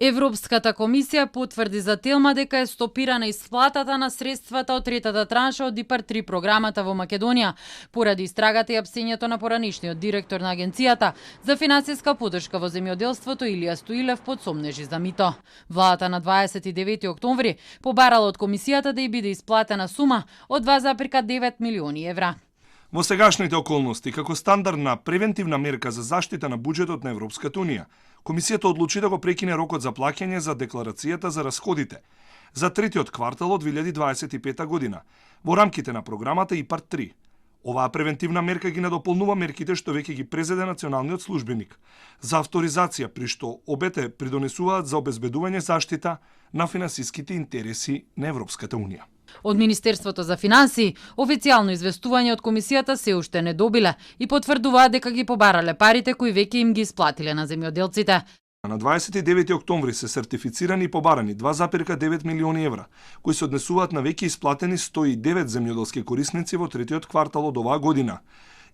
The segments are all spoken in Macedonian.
Европската комисија потврди за Телма дека е стопирана исплатата на средствата од третата транша од ИПАР 3 програмата во Македонија, поради истрагата и апсењето на поранишниот директор на Агенцијата за финансиска поддршка во земјоделството Илија Стоилев под сомнежи за мито. Владата на 29 октомври побарала од комисијата да ја биде исплатена сума од 2,9 милиони евра. Во сегашните околности, како стандардна превентивна мерка за заштита на буџетот на Европската Унија, комисијата одлучи да го прекине рокот за плаќање за декларацијата за расходите за третиот квартал од 2025 година во рамките на програмата ИПАР 3. Оваа превентивна мерка ги надополнува мерките што веќе ги презеде националниот службеник за авторизација, при што обете придонесуваат за обезбедување заштита на финансиските интереси на Европската Унија. Од Министерството за финансии официјално известување од комисијата се уште не добиле и потврдуваат дека ги побарале парите кои веќе им ги исплатиле на земјоделците. На 29 октомври се сертифицирани и побарани 2,9 милиони евра, кои се однесуваат на веќе исплатени 109 земјоделски корисници во третиот квартал од оваа година.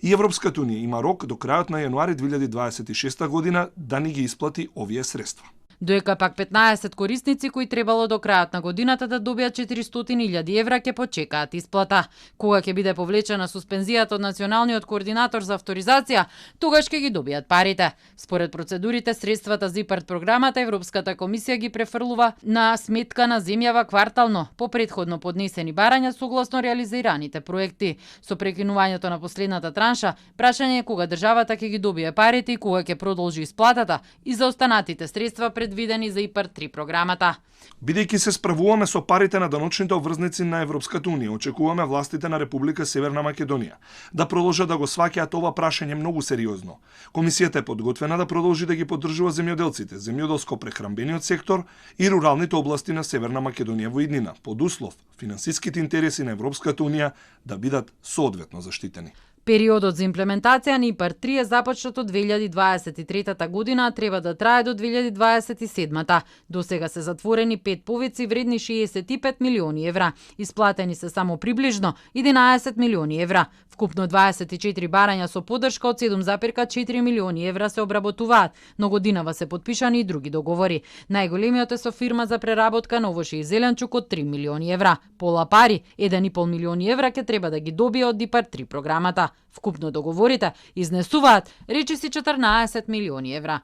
И Европската Унија има рок до крајот на јануари 2026 година да ни ги исплати овие средства. Доека пак 15 корисници кои требало до крајот на годината да добијат 400.000 евра ќе почекаат исплата. Кога ќе биде повлечена суспензијата од Националниот координатор за авторизација, тогаш ќе ги добијат парите. Според процедурите, средствата за ИПАР програмата Европската комисија ги префрлува на сметка на земјава квартално по претходно поднесени барања согласно реализираните проекти. Со прекинувањето на последната транша, прашање е кога државата ќе ги добие парите и кога ќе продолжи исплатата и за останатите средства предвидени за ИПАР 3 програмата. Бидејќи се справуваме со парите на даночните обврзници на Европската Унија, очекуваме властите на Република Северна Македонија да продолжат да го сваќаат ова прашање многу сериозно. Комисијата е подготвена да продолжи да ги поддржува земјоделците, земјоделско-прехранбениот сектор и руралните области на Северна Македонија во иднина, под услов финансиските интереси на Европската Унија да бидат соодветно заштитени. Периодот за имплементација на ИПАР 3 е започнат од 2023 година, а треба да трае до 2027. До сега се затворени 5 повици вредни 65 милиони евра. Исплатени се само приближно 11 милиони евра. Вкупно 24 барања со поддршка од 7,4 милиони евра се обработуваат, но годинава се подпишани и други договори. Најголемиот е со фирма за преработка на овошје и зеленчук од 3 милиони евра. Пола пари, 1,5 милиони евра ќе треба да ги добие од ИПАР 3 програмата. Вкупно договорите изнесуваат речиси 14 милиони евра.